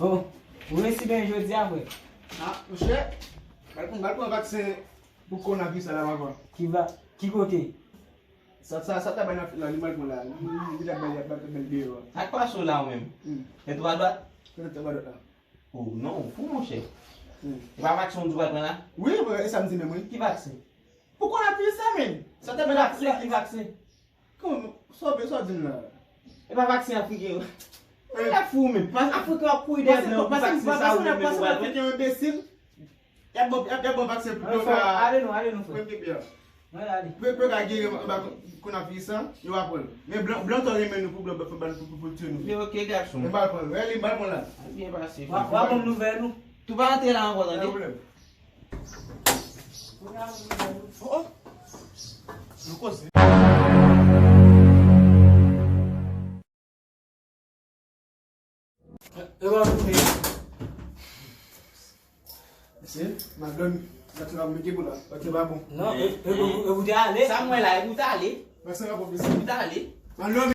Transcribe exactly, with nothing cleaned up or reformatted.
Oh, ou resi byen jodi a, frè? Ah, monchè, m al pran, m al pran vaksen pou kowonaviris la, papa. Ki va, ki kote? Sa, sa, sa ta bay nan la, li mal pran la. Li, li, li ta bay, bay, bay, bay deyò. Sa k pase w la, ou menm? Hmm. Tèt ou pa dwat? Tèt, tèt pa dwat la. Oh, non, ou fou, monchè. Hmm. E pa vaksen ou di w pral pran la? Wi, e sa m di menm, wi. Ki vaksen? Pou kowonaviris la, menm. Sa ta bay vaksen, ki vaksen? Kòman, sa w, sa w di m la? E pa vaksen afriken yo. Eh. Ou fou, menm. Afriken yo ap kouri dèyè blan pou vaksen sa, ou menm ou pral pran. Paske afriken yo enbesil. Y ap bon, y ap, y ap bon vaksen pou yo ka. Ale non, ale non, frè. Mwen, mwen, mwen, ale. Pou, pou yo ka geri anba kowonaviris lan, yo va pran l. Men blan, blan tò renmen nou pou blan, pou, pou, pou, pou, pou tiye nou. Men ok, gason. Men m pral pran l. Wè li, m pral pran l la. Byen pase, frè. W a, w a ban m nouvèl ou. Tou pa antre la ankò, tande? Pa pwoblèm. Oh, oh. Nou koze. E pa vre. Mesye, madanm, gate la mete pou la. Gate pa bon. Non, e, e, e, e pou te ale. Sa m wè la, e pou te ale. Mwen se rapò mesye. Pou te ale. Madanm.